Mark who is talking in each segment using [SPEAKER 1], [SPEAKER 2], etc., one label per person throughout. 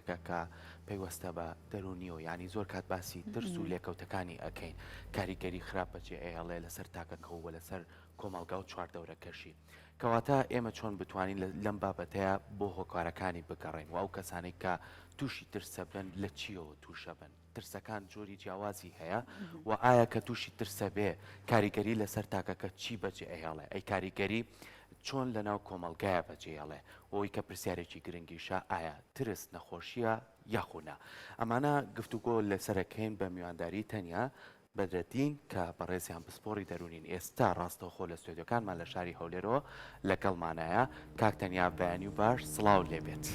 [SPEAKER 1] پرسیارێکە کە پەیوەستە بە دەروونیەوە، یانی زۆر کات باسی ترس و لێکەوتەکانی ئەکەین، کاریگەری خراپ بەجێ ئەیەڵێ لەسەر تاکەکە و لەسەر کۆمەڵگا و چواردەورەکەشی. کەواتە ئێمە چۆن بتوانین لەم بابەتەیا بۆ هۆکارەکانی بگەڕێین و ئەو کەسانەی کە تووشی ترسە بن لە چیەوە تووشە بن؟ ترسەکان جۆری جیاوازی هەیە و ئایا کە تووشی ترسە بێ کاریگەری لەسەر تاکەکە چی بەجێ ئەهێڵێ؟ ئەی کاریگەری چۆن لەناو کۆمەڵگایە بەجێ ئەڵێ؟ ئەوەی کە پرسیارێکی گرنگیشە ئایا ترس نەخۆشیە یاخو نا؟ ئەمانە گفتوگۆ لەسەرەکەین بە میوانداری تەنیا بەدرەدین کە بەڕێزیان پسپۆڕی دەروونین ئێستا ڕاستەوخۆ لە ستۆدیۆکانمان لە شاری هەولێرەوە لەگەڵمانایە. کاک تەنیا بەیانی و باش سڵاو لێبێت.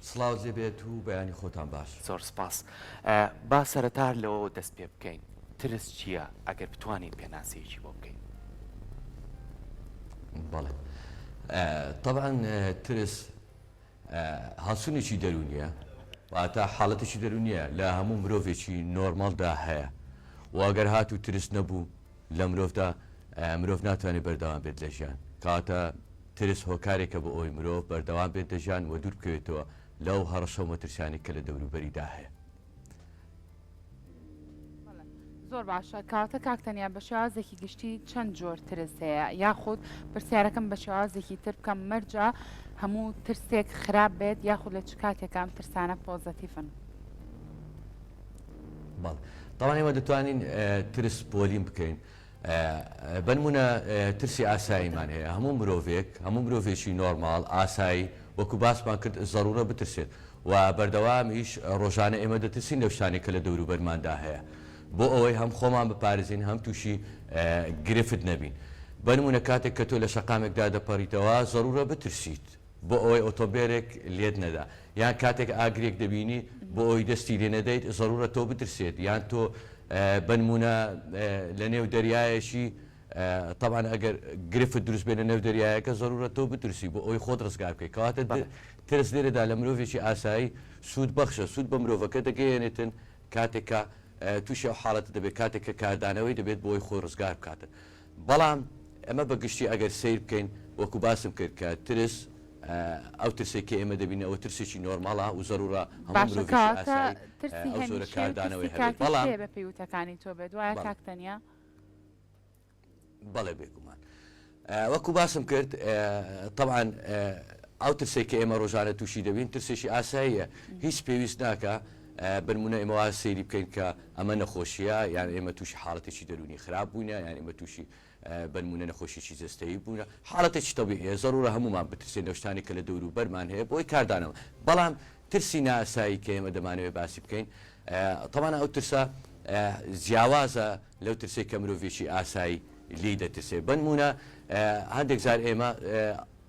[SPEAKER 2] سڵاوت لێبێت و بەیانی خۆتان باش.
[SPEAKER 1] زۆر سپاس. با سەرەتا هەر لەوەوە دەست پێ بکەین. ترس چییە؟ ئەگەر بتوانین پێناسەیەکی بۆ بکەین.
[SPEAKER 2] بەڵێ. تەبعەن ترس هەڵچونێکی دەروونیە واتە حاڵەتێکی دەروونیە لە هەموو مرۆڤێکی نۆرماڵدا هەیە و ئەگەر هاتوو ترس نەبوو لە مرۆڤدا مرۆڤ ناتوانێت بەردەوام بێت لە ژیان کەواتە ترس هۆکارێکە بۆ ئەوەی مرۆڤ بەردەوام بێت لە ژیان و دوور بکەوێتەوە لەو هەڕەشە و مەترسیانەی کە لە دەوروبەریدا هەیە.
[SPEAKER 3] زۆر باشە کەواتە کاک تەنیا بە شێوازێکی گشتی چەند جۆر ترس هەیە یاخود پرسیارەکەم بە شێوازێکی تر بکەم مەرجە هەموو ترسێک خراپ بێت یاخود لە چ کاتێکا ئەم ترسانە پۆزەتیفن؟
[SPEAKER 2] بەڵێ تاوان ئێمە دەتوانین ترس پۆلین بکەین بەنمونە ترسی ئاساییمان هەیە هەموو مرۆڤێک هەموو مرۆڤێکی نۆرماڵ ئاسایی وەکو باسمان کرد زەڕورە بترسێت و بەردەوامیش ڕۆژانە ئێمە دەترسین لەو شتانەی کە لە دەوروبەرماندا هەیە بۆ ئەوەی هەم خۆمان بپارێزین هەم تووشی گرفت نەبین بەنمونە کاتێک کە تۆ لە شەقامێکدا دەپەڕیتەوە زەڕورە بترسیت بۆ ئەوەی ئۆتۆمبێلێک لێت نەدا یان کاتێک ئاگرێک دەبینی بۆ ئەوەی دەستی لێ نەدەیت زەرورە تۆ بترسێت یان تۆ بەنمونە لە نێو دەریایەکی تەبعەن ئەگەر گرفت دروست بێت لە نێو دەریایەکە زەرورە تۆ بترسی بۆ ئەوەی خۆت ڕزگار بکەیت کەواتە ترس لێرەدا لە مرۆڤێکی ئاسایی سوود بەخشە سوود بە مرۆڤەکە دەگەیەنێتن کاتێک کە تووشی ئەو حاڵەتە دەبێت کاتێک کە کاردانەوەی دەبێت بۆ ئەوەی خۆی ڕزگار بکاتن بەڵام ئەمە بە گشتی ئەگەر سەیر بکەین وەکو باسم کرد کە ترس ئەو ترسەی کە ئێمە دەبینین ئەوە ترسێکی نۆرماڵە و زەرورە هەموو
[SPEAKER 3] باشە
[SPEAKER 2] مرۆڤێکی
[SPEAKER 3] کەواتە
[SPEAKER 2] ئاسایی
[SPEAKER 3] ترسی
[SPEAKER 2] ئەو جۆرە
[SPEAKER 3] هەمیشەی و ترسی
[SPEAKER 2] کاردانەوەی هەبێت
[SPEAKER 3] کاتیش
[SPEAKER 2] بەڵام
[SPEAKER 3] هەیە بەپێی وتەکانی تۆ بێت وایە
[SPEAKER 2] بەڵێ
[SPEAKER 3] کاک تەنیا؟
[SPEAKER 2] بەڵێ بێگومان وەکو باسم کرد تەبعەن ئەو ترسەی کە ئێمە ڕۆژانە تووشی دەبین ترسێکی ئاساییە هیچ پێویست ناکە بنمونە ئێمە وا سەیری بکەین کە ئەمە نەخۆشیە یان ئێمە تووشی حاڵەتێکی دەروونی خراپ بووینە یان ئێمە تووشی بنمونە نەخۆشیی جەستەیی بوونە حاڵەتێکی تەبیعیە زەرورە هەمومان بترسێن لەو شتانی کە لە دەوروبەرمان هەیە بۆی کاردانەوە بەڵام ترسی نائاسایی کە ئێمە دەمانەوێت باسی بکەین تەبعەن ئەو ترسە جیاوازە لەو ترسەی کە مرۆڤێکی ئاسایی لێی دەترسێت بەنمونە هەندێک جار ئێمە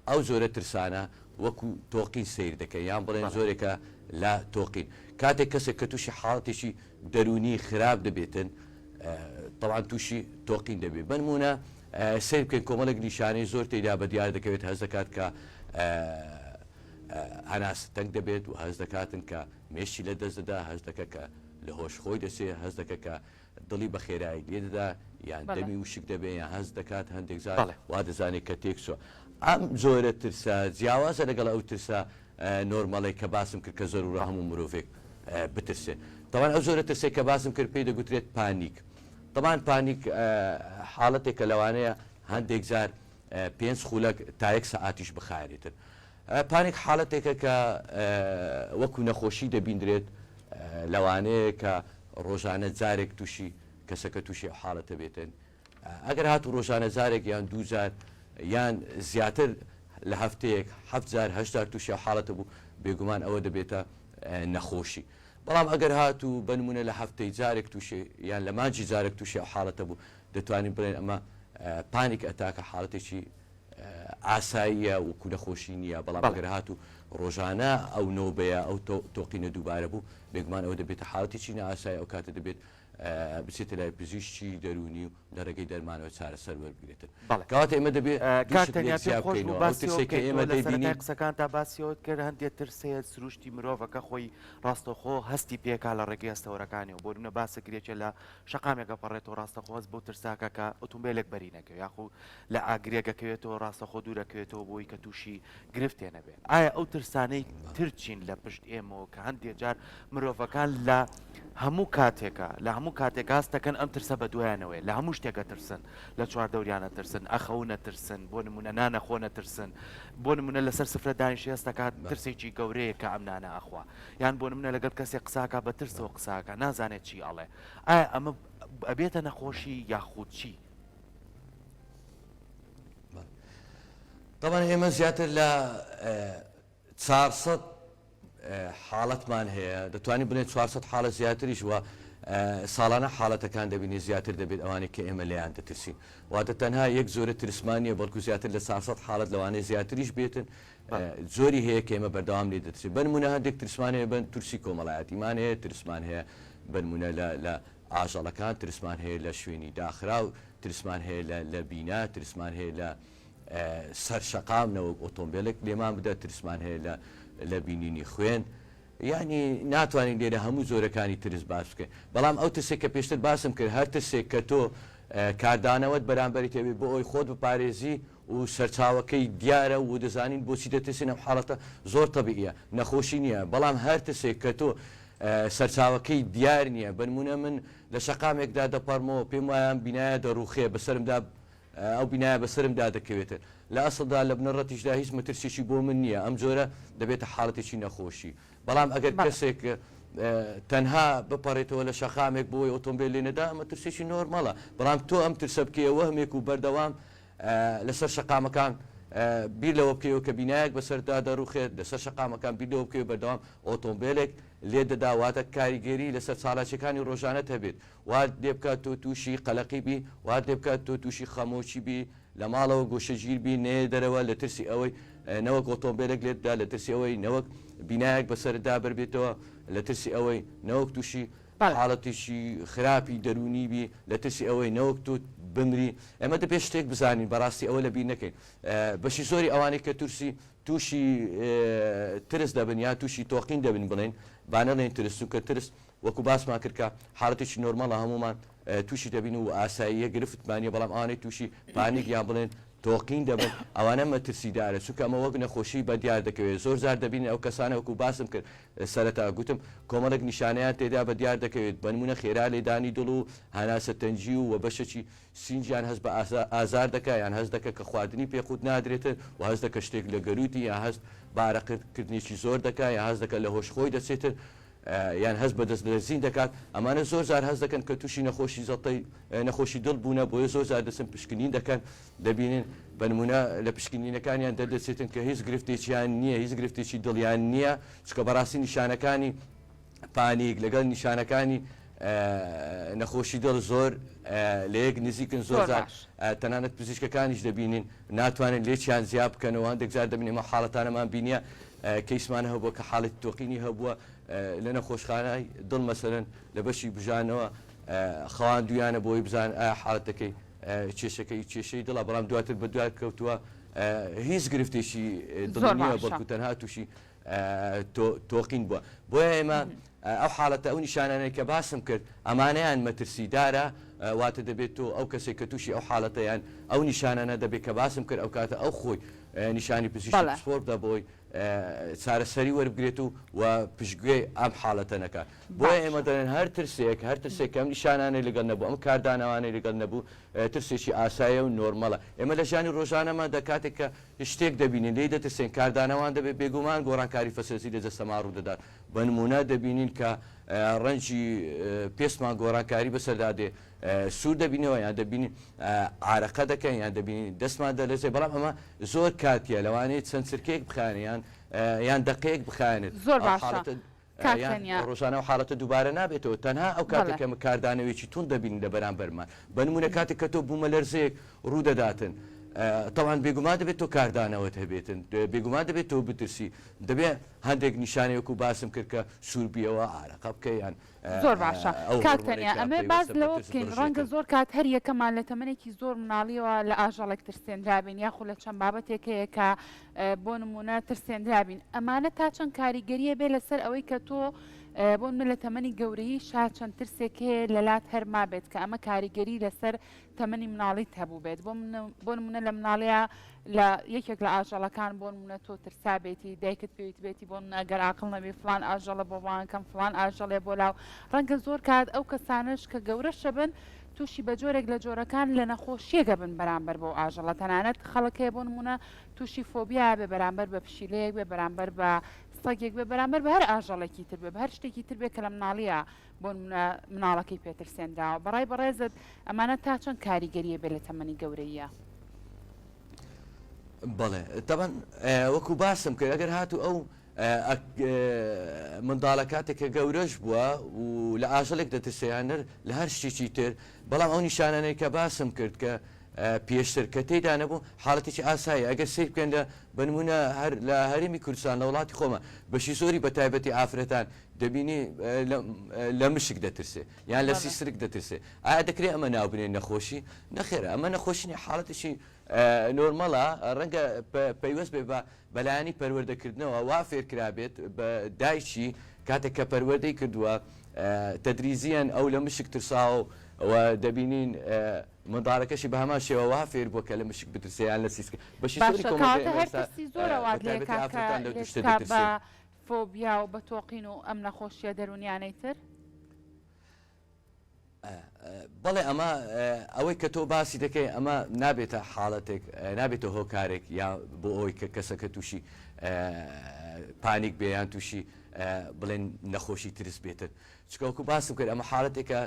[SPEAKER 2] ئەو جۆرە ترسانە وەکو تۆقین سەیر دەکەین یان بڵێن جۆرێکە لە تۆقین کاتێک کەسێک کە تووشی حاڵەتێکی دەروونی خراپ دەبێتن تەبعەن تووشی تۆقین دەبێت بەنمونە سەیر بکەین کۆمەڵێک نیشانەی زۆر تێدا بە دیار دەکەوێت هەست دەکات کە هەناسە تەنگ دەبێت و هەست دەکاتن کە مێشکی لە دەست دەدا هەست دەکە کە لە هۆش خۆی دەچێت هەست دەکە کە دڵی بە خێرایی لێ دەدا یان دەمی وشک دەبێ یان هەست دەکات هەندێک جار وا دەزانێت کە تێکچووە. ئەم جۆرە ترسە جیاوازە لەگەڵ ئەو ترسە نۆرمەڵەی کە باسم کرد کە زەرورە هەموو مرۆڤێک بترسێ. تەبعەن ئەو جۆرە ترسەی کە باسم کرد پێی دەگوترێت panic. تەبعەن panic حاڵەتێکە لەوانەیە هەندێک جار پێنج خولەک تا یەک سەعاتیش بخایەنێتن. panic حاڵەتێکە کە وەکو نەخۆشی دەبیندرێت، لەوانەیە کە ڕۆژانە جارێک تووشی کەسەکە تووشی ئەو حاڵەتە بێتن، ئەگەر هاتوو ڕۆژانە جارێک یان دوو جار یان زیاتر لە هەفتەیەک حەفت جار هەشت جار تووشی ئەو حاڵەتە بوو بێگومان ئەوە دەبێتە نەخۆشی. بەڵام ئەگەر هاتوو بە نموونە لە هەفتەی جارێک تووشی یان لە مانگی جارێک تووشی ئەو حاڵەتە بوو دەتوانین بڵێین ئەمە panic attack ە حاڵەتێکی ئاساییە وەکو نەخۆشی نییە، بەڵام ئەگەر هاتوو ڕۆژانە ئەو نۆبەیە ئەو تۆقینە دووبارە بوو بێگومان ئەوە دەبێتە حاڵەتێکی نائاسایی ئەو کاتە دەبێت بچێتە لای پزیشکی دەروونی و لە ڕێگەی دەرمانەوە چارەسەر وەربگرێتن. کەواتە ئێمە دەبێت دوو
[SPEAKER 1] کاک
[SPEAKER 2] شت
[SPEAKER 1] تەنیا
[SPEAKER 2] لێک
[SPEAKER 1] پێم
[SPEAKER 2] جیا
[SPEAKER 1] خۆش بوو
[SPEAKER 2] بکەینەوە، ئەو
[SPEAKER 1] باسی ئەوە
[SPEAKER 2] ترسەی کە
[SPEAKER 1] بکەیت تۆ
[SPEAKER 2] ئێمە
[SPEAKER 1] لە سەرەتای
[SPEAKER 2] دەیبینین.
[SPEAKER 1] قسەکانتا باسی ئەوەت کرد هەندێ ترس هەیە سروشتی مرۆڤەکە خۆی ڕاستەوخۆ هەستی پێکا لە ڕێگەی هەستەوەرەکانیەوە بۆ نمونە باسە گرێکێ لە شەقامێک ئەپەڕێتەوە ڕاستەخۆ هەست بەو ترساکە کە ئوتومبێلێک بەری نەکەوێ یاخو لە ئاگرێک ئەکەوێتەوە ڕاستەخۆ دوور ئەکەوێتەوە بۆی کە تووشی گرفتێ نەبێ ئایا ئەو ترسانەی. تر چین لە پشت ئێمەوە کە هەندێ جار مرۆڤەکان لە هەموو کاتێکا لە هەموو کاتێک هەست دەکەن ئەم ترسە بە دوایانەوەیە لە هەموو شتێک ئەترسن لە چواردەوریان ئەترسن ئەخەون ئەترسن بۆ نمونە نان ئەخۆن ئەترسن بۆ نمونە لەسەر سفرە دانیشی هەست دەکات ترسێکی گەورەیە کە ئەم نانە ئەخوا یان بۆ نمونە لەگەڵ کەسێک قسە ئەکا بە ترسەوە قسە ئەکا نازانێت چی ئەڵێ ئایا ئەمە ئەبێتە نەخۆشی یاخود چی؟
[SPEAKER 2] تەبعەن ئێمە زیاتر لە 400 حاڵەتمان هەیە دەتوانین بڵێن 400 حاڵەت زیاتریش وە ساڵانە حاڵەتەکان دەبینی زیاتر دەبێت ئەوانەی کە ئێمە لێیان دەترسین واتە تەنها یەک جۆرە ترسمان نییە بەڵکو زیاتر لە 400 حاڵەت لەوانەیە زیاتریش بێتن جۆری هەیە کە ئێمە بەردەوام لێ دەترسین بەنمونە هەندێک ترسمان هەیە بەن ترسی کۆمەڵایەتیمان هەیە ترسمان هەیە بەنمونە لە لە ئاژەڵەکان ترسمان هەیە لە شوێنی داخراو ترسمان هەیە لە لە بینا ترسمان هەیە لە سەر شەقام نەوەک ئۆتۆمبێلێک لێمان بدات ترسمان هەیە لە لە بینینی خوێن یانی ناتوانین لێرە هەموو جۆرەکانی ترس باس بکەین بەڵام ئەو ترسێک کە پێشتر باسم کرد هەر ترسێک کە تۆ کاردانەوەت بەرامبەری تێبێ بۆ ئەوی خۆت بپارێزی و سەرچاوەکەی دیارە و دەزانین بۆچی دەترسین ئەم حاڵەتە زۆر تەبیعیە نەخۆشی نییە بەڵام هەر ترسێک کە تۆ سەرچاوەکەی دیار نییە بەنمونە من لە شەقامێکدا دەپەڕمەوە پێم وایە ئەم بینایە دەڕوخێ بەسەرمدا ئەو بینایە بەسەرمدا دەکەوێتن. لە ئەسڵدا لە بنەڕەتیشدا هیچ مەترسیەکی بۆ من نییە، ئەم جۆرە دەبێتە حاڵەتێکی نەخۆشی. بەڵام ئەگەر کەسێک تەنها بپەڕێتەوە لە شەقامێک بۆ ئەوەی ئۆتۆمبێل لێ نەدا، ئەمە ترسێکی نۆرمەڵە. بەڵام تۆ ئەم ترسە بکەیە وەهمێک و بەردەوام لەسەر شەقامەکان بیر لەوە بکەیەوە کە بینایەک بەسەردا دەڕوخێت، لەسەر شەقامەکان بیر لەوە بکەیەوە بەردەوام ئۆتۆمبێلێک لێ دەدا، واتە کاریگەری لەسەر چالاکیەکانی ڕۆژانەت هەبێت. وات لێ بکات تۆ تووشی قەلەقی بی، وات لێ بکات تۆ تووشی خەمۆکی بی، لە ماڵەوە گۆشەگیر بی، نەیە دەرەوە لە ترسی ئەوەی نەوەک ئۆتۆمبێلێک لێت بدا، لە ترسی ئەوەی نەوەک بینایەک بەسەرتدا بەربێتەوە، لە ترسی ئەوەی نەوەک تووشی حاڵەتێکی خراپی دەروونی بی، لە ترسی ئەوەی نەوەک تۆ بمری. ئێمە دەبێت شتێک بزانین، بەڕاستی ئەوە لەبیر نەکەین، بەشی زۆری ئەوانەی کە ترسی تووشی ترس دەبن یان تووشی تۆقین دەبن، بڵێین با نەڵێین ترس، چونکە ترس وەکو باسمان کرد کە حاڵەتێکی نۆرماڵە هەموومان تووشی دەبین و ئاساییە گرفتمان نیە بەڵام ئەوانەی تووشی panic یان بڵێن تۆقین دەبن ئەوانە مەترسیدارە چونکە ئەمە وەک نەخۆشی بە دیار دەکەوێت زۆر جار دەبینین ئەو کەسانە وەکو باسم کرد سەرەتا گوتم کۆمەڵێک نیشانەیان تێدا بە دیار دەکەوێت بەنمونە خێرا لێدانی دڵ و هەناسە تەنگی و وە بەشێکی سینگیان هەست بە ئازار دەکا یان هەست دەکا کە خواردنی پێ قوت نادرێتن و هەست دەکا شتێک لە گەرووتی یان هەست بە ئارەقکردنێکی زۆر دەکا یان هەست دەکا لە هۆش خۆی دەچێتن یان هەست بە دەست لەرزین دەکات، ئەمانە زۆر جار هەست دەکەن کە تووشی نەخۆشی جەڵتەی نەخۆشی دڵ بوونە، بۆیە زۆر جار دەچن پشکنین دەکەن، دەبینن بە نموونە لە پشکنینەکانیان دەردەچێتن کە هیچ گرفتێکیان نییە، هیچ گرفتێکی دڵیان نییە، چونکە بەڕاستی نیشانەکانی panic لەگەڵ نیشانەکانی نەخۆشی دڵ زۆر لە یەک نزیکن، زۆر جار تەنانەت پزیشکەکانیش دەبینین ناتوانن لێکیان جیا بکەنەوە، هەندێک جار دەبینین ئەم حاڵەتانەمان بینیە کەیسمان هەبووە کە حاڵەتی تۆقینی هەبووە لە نەخۆشخانەی دڵ مەسەلەن لە بەشی بژانەوە خەواندویانە بۆی بزان ئایا حاڵەتەکەی کێشەکەی کێشەی دڵە بەڵام دواتر بە دوای کەوتووە هیچ گرفتێکی دڵ نییە بەڵکو تەنها تووشی تۆقین بووە بۆیە ئێمە ئەو حاڵەتە ئەو نیشانانەی کە باسم کرد ئەمانەیان مەترسیدارە واتە دەبێت تۆ ئەو کەسێک کە تووشی ئەو حاڵەتەیان ئەو نیشانانە دەبێت کە باسم کرد ئەو کاتە ئەو خۆی نیشانی پزیشکی پسپۆڕ بدە بۆی چارەسەری وەربگرێت و و پشتگوێی ئەم حاڵەتە نەکات. بۆیە ئێمە دەڵێن هەر ترسێک هەر ترسێک کە ئەم نیشانانەی لەگەڵ نەبوو ئەم کاردانەوانەی لەگەڵ نەبوو ترسێکی ئاسایە و نۆرمەڵە. ئێمە لە ژیانی ڕۆژانەماندا کاتێک کە شتێک دەبینین لێی دەترسێن کاردانەوان دەبێت بێگومان گۆڕانکاری فەسێزی لە جەستەمان ڕوودەدات. بە نموونە دەبینین کە ڕەنگی پێستمان گۆڕانکاری بەسەردا دێ سوور دەبینەوە یان دەبینین عارەقە دەکەین یان دەبینین دەستمان دەلەرزێ بەڵام ئەمە زۆر کاتیە لەوانەیە چەند چرکەیەک بخایەنێت یان یان دەقەیەک بخایەنێت
[SPEAKER 3] زۆر باشە کاک تەنیا
[SPEAKER 2] ڕۆژانە ئەو حاڵەتە دووبارە نابێتەوە تەنها ئەو کاتێک کە کاردانەوەیەکی توند دەبینین لە بەرامبەرمان بە نمونە کاتێک کە تۆ بوومەلەرزەیەک ڕوو دەداتن تەوان بێگومان دەبێت تۆ کاردانەوەت هەبێتن بێگومان دەبێت تۆ بترسی دەبێت هەندێک نیشانەیەک و باسم کرد کە سووربیەوە ئارەقە بکە یان
[SPEAKER 3] زۆر باشە کاک تەنیا ئەمەوێ باس لەوە بکەین ڕەنگە زۆر کات هەر یەکەمان لە تەمەنێکی زۆر مناڵیەوە لە ئاژەڵێک ترسێنرابین یاخود لە چەند بابەتێک هەیە کە بۆ نمونە ترسێنرابین ئەمانە تا چەند کاریگەریە بێ لەسەر ئەوەی کە تۆ. بۆ نمونە لە تەمەنی گەورەییشا چەند ترسێک هەیە لەلات هەر مابێت کە ئەمە کاریگەری لەسەر تەمەنی مناڵیت هەبووبێت بۆ بۆ نمونە لە مناڵیا لە یەکێک لە ئاژەڵەکان بۆ نمونە تۆ ترسابێتی دایکت پێویت بێتی بۆ نمونە گەر ئاقڵ نەبی فڵان ئاژەڵە بۆ بانکەم فڵان ئاژەڵێ بۆ لاو ڕەنگە زۆر کات ئەو کەسانەش کە گەورەشە بن تووشی بە جۆرێک لە جۆرەکان لە نەخۆشیەکە بن بەرامبەر بەو ئاژەڵە تەنانەت خەڵک هەیە بۆ نمونە تووشی فۆبیا بێ بەرامبەر بە پشیلەیەک بێ بەرامبەر بە سەگێک بێ بەرامبەر بە هەر ئاژەڵێکی تر بێ بە هەر شتێکی تر بێ کە لە مناڵیە بۆ نمونە مناڵەکەی پێ ترسێنراوە بەڕای بەڕێزت ئەمانە تا چەند کاریگەریە بێ لە تەمەنی گەورەییە؟
[SPEAKER 2] بەڵێ تەبەن وەکو باسم کرد ئەگەر هاتوو ئەو منداڵە کاتێک کە گەورەش بووە و لە ئاژەڵێک دەترسێ یان لە هەر شتێکی تر بەڵام ئەو نیشانانەی کە باسم کرد کە پێشتر کە تێیدا نەبوو حاڵەتێکی ئاساییە ئەگەر سەیر بکەن لە بە نموونە هەر لە هەرێمی کوردستان لە وڵاتی خۆمان بەشی زۆری بە تایبەتی ئافرەتان دەبینی لە مشک دەترسێ یان لە سیسرک دەترسێ ئایا دەکرێت ئەمە ناو بنێن نەخۆشی؟ نەخێرە ئەمە نەخۆشی نیە حاڵەتێکی نۆرمەڵە ڕەنگە پەیوەست بێ بە بەلایەنی پەروەردەکردنەوە وا فێرکرابێت بە دایکی کاتێک کە پەروەردەی کردووە تەدریزیەن ئەو لە مشک ترساوە و دەبینین منداڵەکەشی بە هەمان شێوە وا فێر بووە کە لە مشک بترسێ یان لە سیسک بەشی زۆری
[SPEAKER 3] باشە
[SPEAKER 2] کۆمەڵگەی
[SPEAKER 3] کەواتە
[SPEAKER 2] ئێمە
[SPEAKER 3] هەر
[SPEAKER 2] ئێستا
[SPEAKER 3] ترسی زۆرە
[SPEAKER 2] بە
[SPEAKER 3] وات
[SPEAKER 2] تایبەتی
[SPEAKER 3] لێکا کە
[SPEAKER 2] ئافرەتان لەو
[SPEAKER 3] لێت
[SPEAKER 2] دوو شتە
[SPEAKER 3] بکا بە
[SPEAKER 2] دەترسێن.
[SPEAKER 3] فۆبیا و بە تۆقین و ئەم نەخۆشیە دەروونیانەی تر؟
[SPEAKER 2] بەڵێ ئەمە ئەوەی کە تۆ باسی دەکەی ئەمە نابێتە حاڵەتێک نابێتە هۆکارێک یا بۆ ئەوەی کە کەسەکە تووشی پانیک بێ یان تووشی بڵێن نەخۆشی ترس بێتن چونکە وەکو باسم کرد ئەمە حاڵەتێکە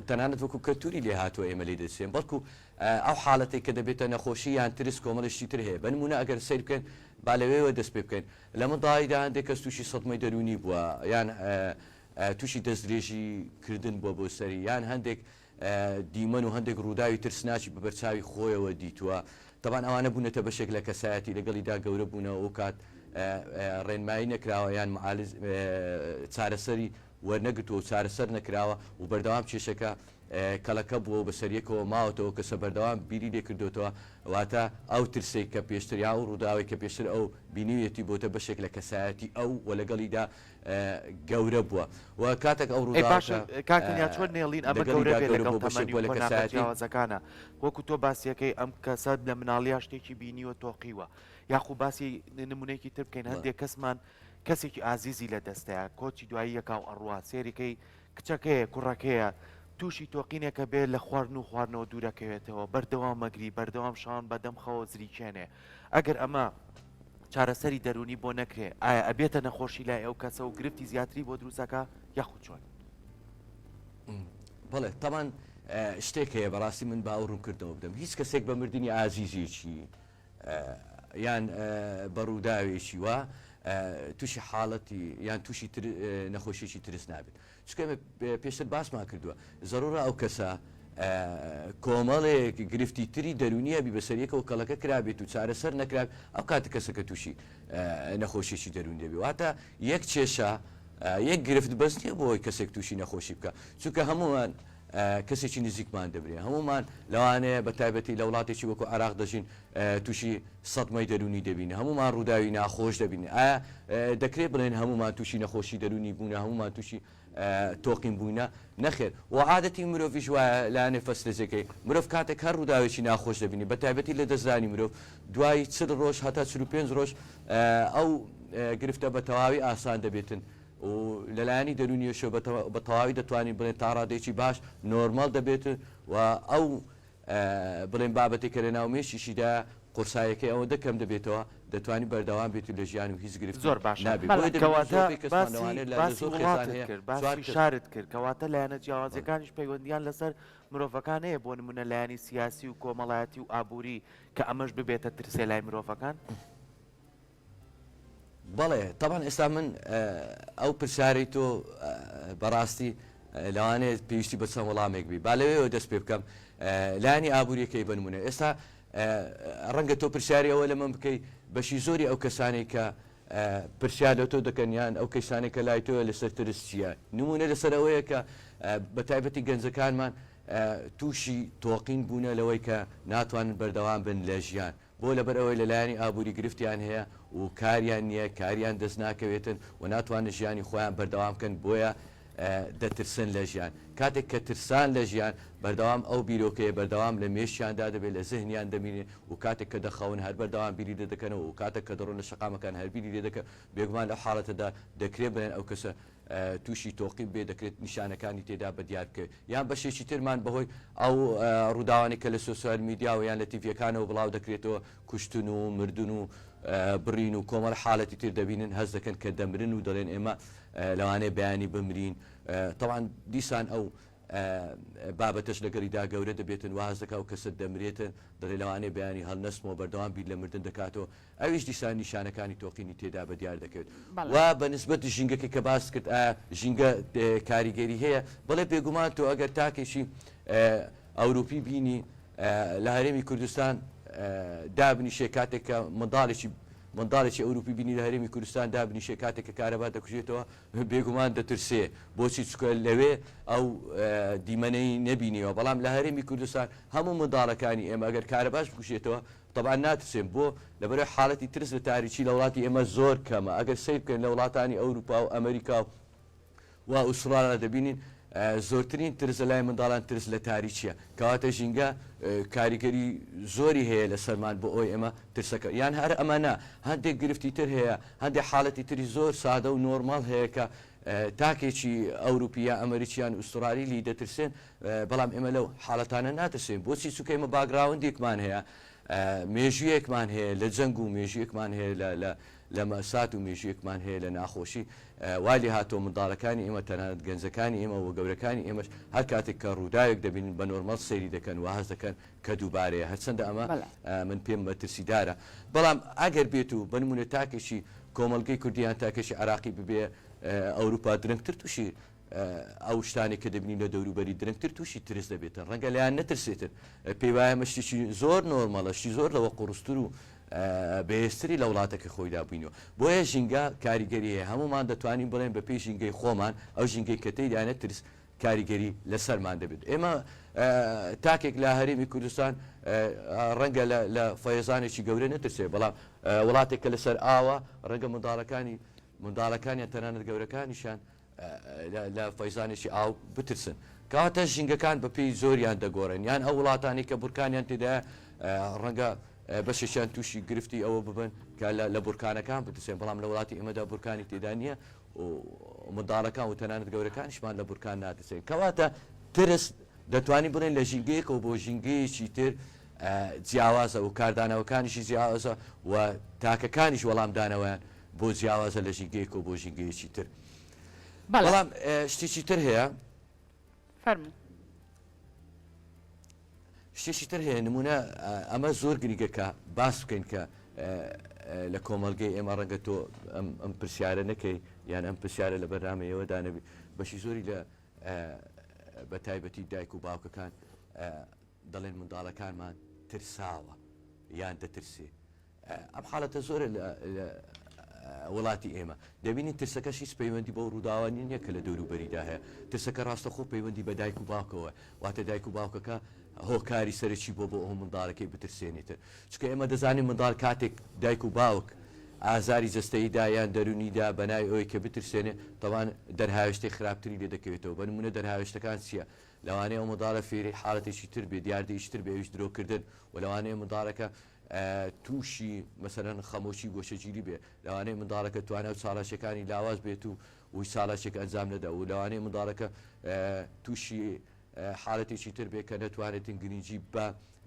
[SPEAKER 2] تەنانەت وەکو کەلتوری لێ هاتووە ئێمە لێی دەچێن بەڵکو ئەو حاڵەتێک کە دەبێتە نەخۆشی یان ترس کۆمەڵی شتی تر هەیە بە نمونە ئەگەر سەیر بکەن با لەوێوە دەست پێ بکەین لە منداڵیدا هەندێک کەس تووشی سەدمەی دەروونی بووە یان تووشی دەستدرێژی کردن بووە بۆ سەری یان هەندێک دیمەن و هەندێک ڕووداوی ترسناکی بە بەرچاوی خۆیەوە دیتووە، تەبعەن ئەوانە بوونەتە بەشێک لە کەسایەتی لەگەڵیدا گەورە بوونە ئەو کات ڕێنمایی نەکراوە یان معالج چارەسەری وەرنەگرتووە و چارەسەر نەکراوە و بەردەوام کێشەکە کەڵەکە بووە و بەسەریەکەوە ماوەتەوە کەسە بەردەوام بیری لێکردۆتەوە واتە ئەو ترسەی کە پێشتر یا ئەو ڕووداوەی کە پێشتر ئەو بینیویەتی بۆتە بەشێک لە کەسایەتی ئەو و لەگەڵیدا گەورە بووە و کاتێک ئەو
[SPEAKER 1] ئەی باشە
[SPEAKER 2] ڕووداوەکە
[SPEAKER 1] کاک تەنیا چۆن نێڵین ئەمە گەورە
[SPEAKER 2] لەگەڵیدا
[SPEAKER 1] بێ
[SPEAKER 2] گەورە
[SPEAKER 1] لەگەڵ
[SPEAKER 2] بووە بەشێک
[SPEAKER 1] تەمەنی و
[SPEAKER 2] بووە لە
[SPEAKER 1] قۆناغە
[SPEAKER 2] کەسایەتی.
[SPEAKER 1] جیاوازەکانە وەکو تۆ باسیەکەی ئەم کەسە لە مناڵیا شتێکی بینیوە تۆقیوە یاخو باسی نمونەیەکی تر بکەین هەندێک کەسمان کەسێکی ئازیزی لە دەستەیە کۆچی دوایی یەکا و ئەڕوا سێریکەی کچەکەیە کوڕەکەیە تووشی تۆقینێکە بێ لە خواردن و خواردنەوە دوورەکەوێتەوە بەردەوام مەگری بەردەوام شەوان بەدەم خەوە زریکێنێ ئەگەر ئەمە چارەسەری دەروونی بۆ نەکرێ ئایا ئەبێتە نەخۆشی لای ئەو کەسە و گرفتی زیاتری بۆ دروست ئەکا یاخود چۆن؟
[SPEAKER 2] بەڵێ تەبان شتێک هەیە بەڕاستی من با ئەو ڕوونکردنەوە بدەم هیچ کەسێک بە مردنی ئازیزێکی یان بە ڕووداوێکی وا تووشی حاڵەتی یان تووشی نەخۆشیی ترس نابێت چونکە ئێمە پێشتر باسمان کردووە زەڕوڕە ئەو کەسە کۆمەڵێک گرفتی تری دەروونی هەبی بەسەر یەکەوە کەڵەکە کرابێت و چارەسەر نەکرابێت ئەو کاتە کەسەکە تووشی نەخۆشیی دەروونی دەبێت واتە یەک کێشە یەک گرفت بەس نییە بۆ ئەوەی کەسێک تووشی نەخۆشی بکە چونکە هەموومان کەسێکی نزیکمان دەبرێ هەموومان لەوانەیە بە تایبەتی لە وڵاتێکی وەکو عێراق دەژین تووشی سەدمەی دەروونی دەبین هەموومان ڕووداوی ناخۆش دەبین ئایا دەکرێت بڵێن هەموومان تووشی نەخۆشی دەروونی بوونە هەموومان تووشی تۆقین بووینە نەخێر و عادەتی مرۆڤیش وایە لایەنێ فەسلەجەکەی مرۆڤ کاتێک هەر ڕووداوێکی ناخۆش دەبینی بە تایبەتی لە دەستدانی مرۆڤ دوای 40 ڕۆژ هەتا 45 ڕۆژ ئەو گرفتە بە تەواوی ئاسان دەبێتن و لەلایەنی دەروونیەشەوە بە تەواوی دەتوانین بڵێن تا ڕادەیەکی باش نۆرماڵ دەبێت و ئەو بڵێن بابەتێک کە لەناو مێشکیشیدایە قورساییەکەی ئەوەندە کەم دەبێتەوە دەتوانی بەردەوام بێت و لە ژیان و هیچ گرفتی
[SPEAKER 1] زۆر باشە
[SPEAKER 2] نابێت
[SPEAKER 3] بەڵێ
[SPEAKER 2] بۆیە دەبینین
[SPEAKER 1] کەواتە
[SPEAKER 2] زۆربەی کەسمان
[SPEAKER 1] باسی
[SPEAKER 2] لەوانەیە لە لە
[SPEAKER 1] باسی
[SPEAKER 2] زۆر خێزان
[SPEAKER 1] وڵاتت
[SPEAKER 2] هەیە
[SPEAKER 1] کرد
[SPEAKER 2] چوار
[SPEAKER 1] باسی
[SPEAKER 2] کەس
[SPEAKER 1] شارت کرد کەواتە لایەنە
[SPEAKER 2] بەڵێ
[SPEAKER 1] جیاوازەکانیش پەیوەندیان لەسەر مرۆڤەکان هەیە بۆ نمونە لایەنی سیاسی و کۆمەڵایەتی و ئابووری کە ئەمەش ببێتە ترسێ لای مرۆڤەکان؟
[SPEAKER 2] بەڵێ تەبعەن ئێستا من ئەو پرسیارەی تۆ بەڕاستی لەوانەیە پێویستی بە چەند وەڵامێک بی با لەوێوە دەست پێ بکەم لایەنی ئابووریەکەی بنمونە ئێستا ڕەنگە تۆ پرسیاری ئەوە لە من بکەی بەشی زۆری ئەو کەسانەی کە پرسیار لە تۆ دەکەن یان ئەو کەسانێک کە لای تۆیە لەسەر ترس چییە نمونە لەسەر ئەوەیە کە بە تایبەتی گەنجەکانمان تووشی تۆقین بوونە لەوەی کە ناتوانن بەردەوام بن لە ژیان. بۆ لەبەر ئەوەی لە لایەنی ئابووری گرفتیان هەیە و کاریان نییە، کاریان دەست ناکەوێتن و ناتوانن ژیانی خۆیان بەردەوام بکەن بۆیە دەترسن لە ژیان. کاتێک کە ترسان لە ژیان بەردەوام ئەو بیرۆکەیە بەردەوام لە مێشکیاندا دەبێت، لە زهنیان دەمینێ و کاتێک کە دەخەون هەر بەردەوام بیری لێ دەکەنەوە و کاتێک کە دەڕۆن لە شەقامەکان هەر بیری لێ دەکەن، بێگومان لەو حاڵەتەدا دەکرێت بڵێن ئەو کەسە تووشی تۆقین بێت، دەکرێت نیشانەکانی تێدا بەدیار بکەوێت یان بەشێکی ترمان بەهۆی ئەو ڕووداوانەی کە لە سۆسیال میدیاوە یان لە تیڤیەکانەوە بڵاو دەکرێتەوە کوشتن و مردن و بڕین و کۆمەڵە حاڵەتی تر دەبینن هەست دەکەن کە دەمرن و دەڵێن ئێمە لەوانەیە بەیانی بمرین تەوان دیسان ئەو بابەتەش لەگەڵیدا گەورە دەبێتن وا هەست دەکا و کەسە دەمرێتن دەڵێ لەوانەیە بەیانی هەڵنەستمەوە بەردەوام بیر لە مردن دەکاتەوە ئەویش دیسان نیشانەکانی تۆقینی تێدا بەدیار دەکەوێت و بە نسبەت ژینگەکەی کە باست کرد ئایا ژینگە کاریگەری هەیە؟ بەڵێ بێگومان تۆ ئەگەر تاکێکی ئەوروپی بینی لە هەرێمی کوردستان دابنیشێ کاتێک کە منداڵێکی منداڵێکی ئەوروپی بینی لە هەرێمی کوردستان دابنیشێ کاتێک کە کارەبا دەکوژێتەوە بێگومان دەترسێ بۆچی چکە لەوێ ئەو دیمەنەی نەبینیوە بەڵام لە هەرێمی کوردستان هەموو منداڵەکانی ئێمە ئەگەر کارەباش بکوژێتەوە تەبعەن ناترسێن بۆ؟ لەبەرئەوەی حاڵەتی ترس لە تاریکی لە وڵاتی ئێمە زۆر کەمە ئەگەر سەیر بکەین لە وڵاتانی ئەوروپا و ئەمریکا و و ئوستڕالیا دەبینین زۆرترین ترس لە لای منداڵان ترس لە تاریکیە کەواتە ژینگە کاریگەری زۆری هەیە لەسەرمان بۆ ئەوەی ئێمە ترسەکە یان هەر ئەمە نا هەندێک گرفتی تر هەیە هەندێک حاڵەتی تری زۆر سادە و نۆرماڵ هەیە کە تاکێکی ئەوروپی یا ئەمریکی یان ئوستڕالی لی دەترسێن بەڵام ئێمە لەو حاڵەتانە ناترسێن بۆچی چونکە ئێمە background ێکمان هەیە مێژوویەکمان هەیە لە جەنگ و مێژوویەکمان هەیە لە لە لە مەسات و مێژوویەکمان هەیە لە ناخۆشی وا لێ هاتووە منداڵەکانی ئێمە تەنانەت گەنجەکانی ئێمە و گەورەکانی ئێمەش هەر کاتێک کە ڕووداوێک دەبینن بە نۆرمەڵ سەیری دەکەن و هەست دەکەن کە دووبارەیە هەرچەندە ئەمە من پێم مەترسیدارە بەڵام ئەگەر بێت و بە نمونە تاکێکی کۆمەڵگەی کوردی یان تاکێکی عراقی ببێ ئەوروپا درەنگتر تووشی ئەو شتانەی کە دەبینین لە دەوروبەری درەنگتر تووشی ترس دەبێتن ڕەنگە لایان نەترسێتن پێی وایە ئەمە شتێکی زۆر نۆرمەڵە شتی زۆر لەوە قوڕستر و بەهێزتری لە وڵاتەکە خۆیدا بینیوە بۆیە ژینگە کاریگەری هەیە هەمومان دەتوانین بڵێن بە پێی ژینگەی خۆمان ئەو ژینگەی کە تێیدانە ترس کاریگەری لەسەرمان دەبێت ئێمە تاکێک لە هەرێمی کوردستان ڕەنگە لە فەیەزانێکی گەورە نەترسێ بەڵام وڵاتێک کە لەسەر ئاوە ڕەنگە منداڵەکانی منداڵەکانیان تەنانەت گەورەکانیشیان لە فەیزانێکی ئاو بترسن. کەواتە ژینگەکان بە پێی زۆریان دەگۆڕێن یان ئەو وڵاتانەی کە بورکانیان تێدایە ڕەنگە بەشێکیان تووشی گرفتی ئەوە ببن کە لە بورکانەکان بترسێن بەڵام لە وڵاتی ئێمەدا بورکانی تێدا نییە و منداڵەکان و تەنانەت گەورەکانیشمان لە بورکان ناترسێن کەواتە ترس دەتوانین بڵێن لە ژینگەیەکەوە بۆ ژینگەیەکی تر جیاوازە و کاردانەوەکانیشی جیاوازە و تاکەکانیش وەڵامدانەوەیان بۆ جیاوازە لە ژینگەیەکەوە بۆ ژینگەیەکی تر. بەڵام شتێکی تر هەیە.
[SPEAKER 3] فەرموو.
[SPEAKER 2] شتێکی تر هەیە نمونە ئەمە زۆر گرنگە کە باس بکەین کە لە کۆمەڵگەی ئێمە ڕەنگە تۆ ئەم پرسیارە نەکەی یان ئەم پرسیارە لە بەرنامەیەوەدا نەبی بەشی زۆری لە بە تایبەتی دایک و باوکەکان دەڵێن منداڵەکانمان ترساوە یان دەترسێ ئەم حاڵەتە زۆرە لە وڵاتی ئێمە دەبینین ترسەکەش هیچ پەیوەندی بەو ڕووداوە نییە کە لە دەوروبەریدا هەیە ترسەکە ڕاستەخۆ پەیوەندی بە دایک و باوکەوە واتە دایک و باوکەکە هۆکاری سەرەکی بۆ بۆ ئەو منداڵەکەی بترسێنێتن چونکە ئێمە دەزانین منداڵ کاتێک دایک و باوک ئازاری جەستەییدا یان دەرونیدا بە ناوی ئەوەی کە بترسێنێ تەوان دەرهاوێشتەی خراپتری لێ دەکەوێتەوە بە نمونە دەرهاوێشتەکان چییە لەوانەیە ئەو منداڵە فێری حاڵەتێکی تر بێ دیاردەیەکی تر بێ ئەویش درۆکردن و لەوانەیە منداڵەکە تووشی مەسەلەن خەمۆکی گۆشەگیری بێ، لەوانەیە منداڵەکە توانا و چالاکیەکانی لاواز بێت و هیچ چالاکیەک ئەنجام نەدا و لەوانەیە منداڵەکە تووشی حالەتێکی تر بێت کە نەتوانێتن گرنگی بە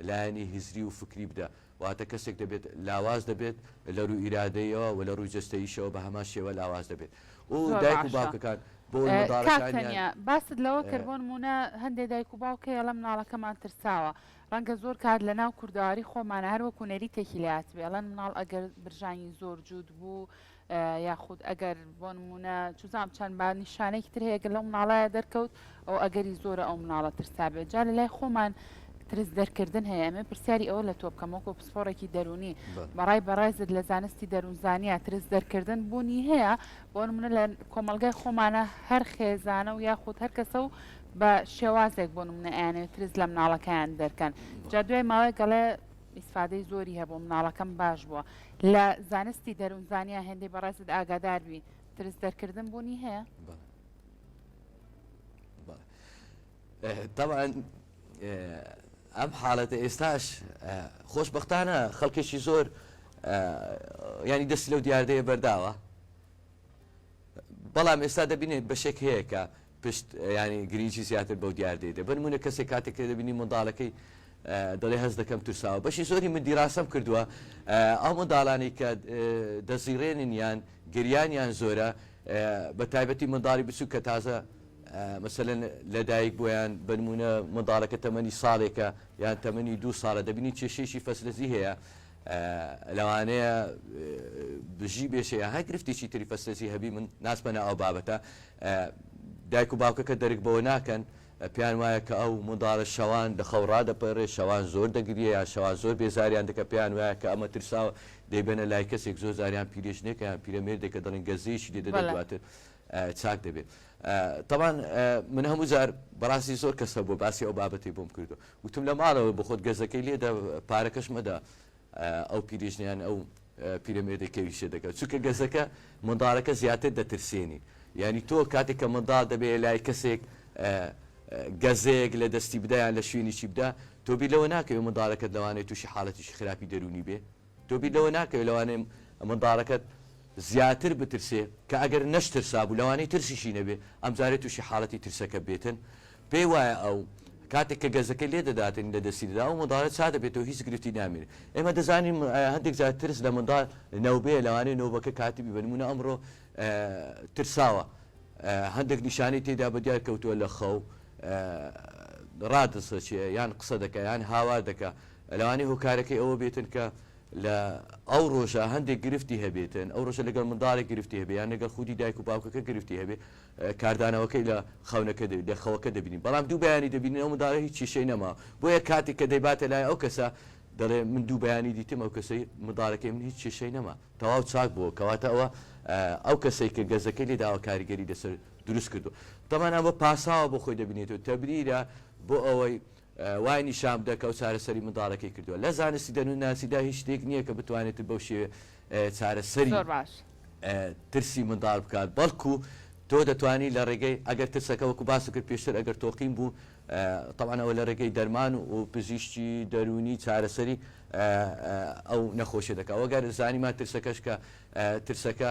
[SPEAKER 2] لایەنی هزری و فکری بدا واتە کەسێک دەبێت لاواز دەبێت لە رووی ئیرادەیەوە و لە رووی جەستەییشەوە بە هەمان شێوە لاواز دەبێت و دایک و باوکەکان بۆ منداڵەکانیان
[SPEAKER 3] باست لەوە کرد بۆ نموونە هەندێک دایک و باوک هەیە ئەڵێ مناڵەکەمان ترساوە ڕەنگە زۆر کات لە ناو کوردەواری خۆمانا هەر وەکو نەریتێکی لێ هاتبێ ئەڵێن مناڵ ئەگەر برژانگی زۆر جووت بوو یاخود ئەگەر بۆ نمونە چزانام چەند با نیشانێکی تر هەیە گەر لەو مناڵەیە دەرکەوت ئەو ئەگەری زۆرە ئەو مناڵە ترسابێت جا لە لای خۆمان ترس دەرکردن هەیە ئەمێ پرسیاری ئەوە لە تۆ بکەم وەکو پسپۆڕێکی دەرونی بەڕای بەڕێزت لە زانستی دەروونزانیا ترس دەرکردن بوونی هەیە بۆ نمونە لە کۆمەڵگای خۆمانە هەر خێزانە و یاخود هەر کەسە و بە شێوازێک بۆ نمونە ئەیانەوێت ترس لە مناڵەکەیان دەرکەن جا دوای ماوەیەک ئەڵێ. ئیسفادەی زۆری هەبوو مناڵەکەم باش بووە لە زانستی دەروونزانیا هێندەی بەڕێزت ئاگادار بی ترس دەرکردن بوونی هەیە؟
[SPEAKER 2] تەبعەن ئەم حاڵەتە ئێستاش خۆشبەختانە خەڵکێکی زۆر ینی دەستی لەو دیاردەیە بەرداوە بەڵام ئێستا دەبینێت بەشێک هەیە کە پشت ینی گرنگی زیاتر بەو دیاردەی دە بنمونە کەسێک کاتێک کە دەبینی منداڵەکەی دەڵێ هەست دەکەم ترساوە بەشی زۆری من دیراسەم کردووە ئەو منداڵانی کە دەزیڕێنن یان گریانیان زۆرە بە تایبەتی منداڵی بچوو کە تازە مەسەلەن لەدایک بووە یان بەنموونە منداڵەکە تەمەنی ساڵێکە یان تەمەنی دوو ساڵە دەبینی کێشەیەکی فەسلەزی هەیە لەوانەیە بژی بێشە یان هەر گرفتێکی تری فەسلەزی هەبی من ناچمە ناو ئەو بابەتە دایک و باوکەکە دەرک بەوە ناکەن پێیان وایە کە ئەو منداڵە شەوان لە خەو ڕادەپەڕێ شەوان زۆر دەگریە یان شەوان زۆر بێزاریان دەکە پێیان وایە کە ئەمە ترساوە دەیبەنە لای کەسێک زۆر جاریان پیرێژنێکە یان پیرەمێردێکە دەڵێن گەزەیەکی لێ دەدەن دواتر چاک دەبێت تەبان من هەموو جار بەڕاستی زۆر کەس هەبووە باسی ئەو بابەتی بۆم کردو وتم لە ماڵەوە بخۆت گەزەکەی لێدە پارەکەش مەدە ئەو پیرێژنیان ئەو پیرەمێردەی کەویشێ دەکات چونکە گەزەکە منداڵەکە زیاتر دەترسێنی یعنی تۆ کاتێک کە منداڵ دەبێت لای کەسێک گەزەیەک لە دەستی بدایان لە شوێنیی بدا تۆ بیر لەوە ناکەوێت منداڵەکەت لەوانەیە تووشی حاڵەتیشی خراپی دەروونی بێ تۆ بیر لەوە ناکەوێ لەوانەیە منداڵەکەت زیاتر بترسێ کە ئەگەر نەشترسابوو لەوانەیە ترسیشی نەبێ ئەمجارەی تووشی حاڵەتی ترسەکە بێتن پێی وایە ئەو کاتێک کە گەزەکەی لێ دەداتن لە دەستی دەدا ئەو منداڵە چا دەبێتەوە هیچ گرفتی نامێنێ ئێمە دەزانین هەندێک جار ترس لە منداڵ نەوبەیە لەوانەیە نەوبەکە کاتی بی بە نموونە ئەمڕۆ ترساوە هەندێک نیشانەی تێدا بە دیار کەوتووە لە خەو ڕادەسەچێ یان قسە دەکا یان هاوار دەکا لەوانەیە هۆکارەکەی ئەوە بێتن کە لە ئەو ڕۆژە هەندێک گرفتی هەبێتن، ئەو ڕۆژە لەگەڵ منداڵێک گرفتی هەبێ یان لەگەڵ خودی دایک و باوکەکە گرفتی هەبێ کاردانەوەکەی لە خەونەکە دەبێت، لە خەوەکە دەبینین، بەڵام دوو بەیانی دەبینین ئەو منداڵە هیچ کێشەی نەماوە، بۆیە کاتێک کە دەیباتە لای ئەو کەسە دەڵێ من دوو بەیانی دیتم ئەو کەسەی منداڵەکەی من هیچ کێشەی نەما تەواو چاک بووە، کەواتە ئەوە ئەو کەسەی کە گەزەکەی لێ داوە کاریگەری لەسەر دروست کردووە. تەبعەن ئەمە پاساوە بۆ خۆی دەبینێتەوە، تەبریرە بۆ ئەوەی وای نیشان بدە کە ئەو چارەسەری منداڵەکەی کردووە. لە زانستی دەروونناسیدا هیچ شتێک نییە کە بتوانێت بەو شێوەیە چارەسەری
[SPEAKER 3] زۆر باش.
[SPEAKER 2] ترسی منداڵ بکات، بەڵکو تۆ دەتوانی لە ڕێگەی ئەگەر ترسەکە وەکو باست کرد پێشتر ئەگەر تۆقین بوو تەبعەن ئەوە لە ڕێگەی دەرمان و پزیشکی دەروونی چارەسەری ئەو نەخۆشیە دەکات وەگەر زانیمان ترسەکەش کە ترسەکە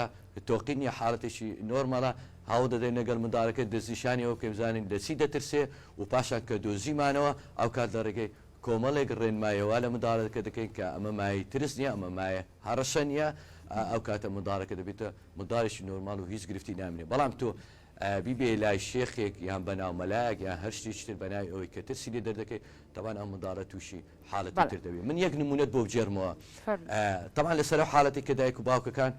[SPEAKER 2] تۆقین نییە حاڵەتێکی نۆرمەڵە هەوڵ دەدەین لەگەڵ منداڵەکە دەستنیشانی ئەوە بکەین بزانین لە چی دەترسێ و پاشان کە دۆزیمانەوە ئەوکات لە ڕێگەی کۆمەڵێک ڕێنماییەوە لە منداڵەکە دەکەین کە ئەمە مایەی ترس نییە ئەمە مایە هەڕەشە نییە ئەوکاتە منداڵەکە دەبێتە منداڵێکی نۆرماڵ و هیچ گرفتی نامێنێ بەڵام تۆ بیبەیە لای شێخێک یان بەناو مەلایەک یان هەر شتێکی تر بەناوی ئەوەی کە ترسی لێ دەردەکەی تەبعەن ئەم منداڵە تووشی حاڵەتی
[SPEAKER 3] بەڵێ.
[SPEAKER 2] تر دەبێت من یەک نمونەت بۆ بگێڕمەوە
[SPEAKER 3] فەرموو.
[SPEAKER 2] تەبعەن لەسەر ئەو حاڵەتی کە دایک و باوکەکان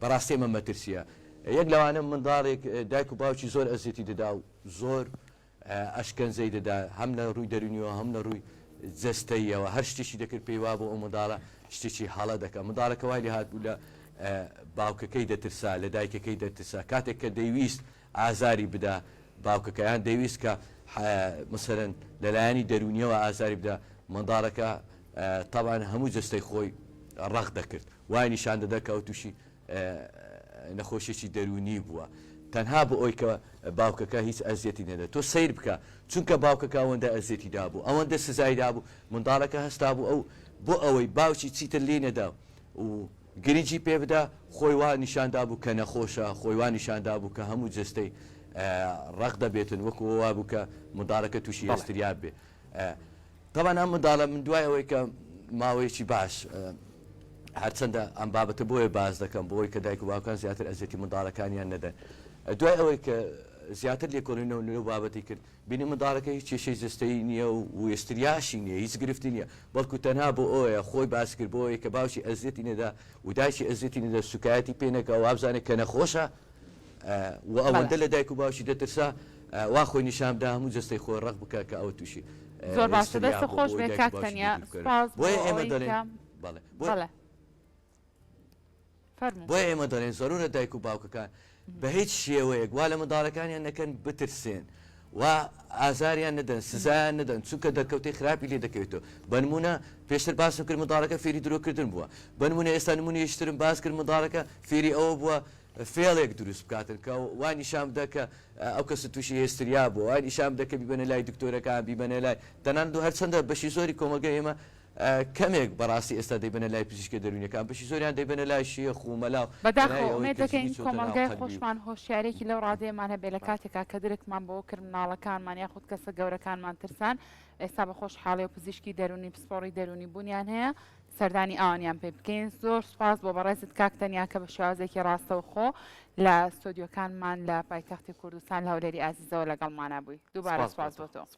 [SPEAKER 2] بەڕاستی ئەمە مەترسیە یەک لەوانە منداڵێک دایک و باوکی زۆر ئەزیەتی دەدا و زۆر ئەشکەنجەی دەدا هەم لە ڕووی دەرونیەوە هەم لە ڕووی جەستەییەوە هەر شتێکی دەکرد پێی وابوو ئەو منداڵە شتێکی هەڵە دەکا منداڵەکە وای لێ هاتبوو لە باوکەکەی دەترسا لە دایکەکەی دەترسا کاتێک کە دەیویست ئازاری بدا باوکەکە یان دەیویست کە مەسەلەن لەلایەنی دەروونیەوە ئازاری بدا منداڵەکە تەبعەن هەموو جەستەی خۆی ڕەق دەکرد وای نیشان دەدا کە ئەو تووشی نەخۆشیەکی دەروونی بووە تەنها بۆ ئەوی کە باوکەکە هیچ ئەزیەتی نەدا تۆ سەیر بکە چونکە باوکەکە ئەوەندە ئەزیەتی دابوو ئەوەندە سزای دابوو منداڵەکە هەستا بوو ئەو بۆ ئەوەی باوکی چیتر لێی نەدا و گرنگی پێ بدا خۆی وا نیشان دابوو کە نەخۆشە خۆی وا نیشان دابوو کە هەموو جەستەی ڕەق دەبێتن وەکو وابوو کە منداڵەکە تووشی هێستریا بێ تەبعەن ئەم منداڵە من دوای ئەوەی کە ماوەیەکی باش هەرچەندە ئەم بابەتە بۆیە باس دەکەم بۆی کە دایک و باوکان زیاتر ئەزیەتی منداڵەکانیان نەدەن دوای ئەوەی کە زیاتر لێکۆڵینەوە لەو بابەتی کرد بینی منداڵەکە هیچ کێشەی جەستەیی نییە و ئێستریاشی نییە هیچ گرفتی نییە بەڵکو تەنها بۆ ئەوەیە خۆی باس کرد بۆ ئەوەی کە باوکی ئەزیەتی نەدا و دایکی ئەزیەتی نەدا سوکایەتی پێ نەکا وابزانێت کە نەخۆشە و ئەوەندە لە دایک و باوکی دەترسا وا خۆی نیشان بدا هەموو جەستەی خۆی ڕەق بکا کە ئەوە تووشی
[SPEAKER 3] زۆر باشە
[SPEAKER 2] هێستریا
[SPEAKER 3] دەستت
[SPEAKER 2] بووە
[SPEAKER 3] خۆش
[SPEAKER 2] بۆ
[SPEAKER 3] بێ
[SPEAKER 2] دایک و
[SPEAKER 3] کاک
[SPEAKER 2] باوکی
[SPEAKER 3] تەنیا
[SPEAKER 2] دووری بکەنەوە
[SPEAKER 3] سوپاس بۆ
[SPEAKER 2] بۆیە ئێمە
[SPEAKER 3] ئەوەی
[SPEAKER 2] دەڵێین
[SPEAKER 3] کە
[SPEAKER 2] بەڵێ بۆیە
[SPEAKER 3] بەڵێ فەرموو.
[SPEAKER 2] بۆیە ئێمە دەڵێین زەرورە دایک و باوکەکان بە هیچ شێوەیەک وا لە منداڵەکانیان نەکەن بترسێن. و ئازاریان نەدەن، سزایان نەدەن، چونکە دەرکەوتەی خراپی لێ دەکەوێتەوە. بەنموونە پێشتر باسم کرد منداڵەکە فێری درۆکردن بووە. بەنموونە ئێستا نموونەیەکی ترم باس کرد منداڵەکە فێری ئەوە بووە فێڵێک دروست بکاتن کە وا نیشان بدە کە ئەو کەسە تووشی هێستریا بووە، وا نیشان بدە کە بیبەنە لای دکتۆرەکان، بیبەنە لای تەنانەت و هەرچەندە بەشی زۆری کۆمەڵگەی ئێمە کەمێک بەڕاستی ئێستا دەیبەنە لای پزیشکە دەروونیەکان، بەشی زۆریان دەیبەنە لای شێخ و مەلا و
[SPEAKER 3] بەداخەوە
[SPEAKER 2] بەناوی ئەوەی
[SPEAKER 3] ئومێد
[SPEAKER 2] کە
[SPEAKER 3] دەکەین
[SPEAKER 2] جنی چۆتە ناو
[SPEAKER 3] کۆمەڵگای
[SPEAKER 2] قەلبی و.
[SPEAKER 3] خۆشمان هۆشیاریەکی لەو ڕادەیەمان هەبێ لە کاتێکا کە درکمان بەوە کرد مناڵەکانمان یاخود کەسە گەورەکانمان ترسان ئێستا بە خۆشحاڵیەوە پزیشکی دەروونی پسپۆڕی دەروونی بوونیان هەیە سەردانی ئەوانیان پێ بکەین زۆر سوپاس بۆ بەڕێزت کاک تەنیا کە بە شێوازێکی ڕاستەوخۆ لە ستۆدیۆکانمان لە پایتەختی کوردستان لە هەولێری ئازیزەوە لەگەڵمانا بووی دووبارە
[SPEAKER 1] سپاس بۆ
[SPEAKER 3] سوپاس
[SPEAKER 1] تۆ.
[SPEAKER 3] بۆ تۆ.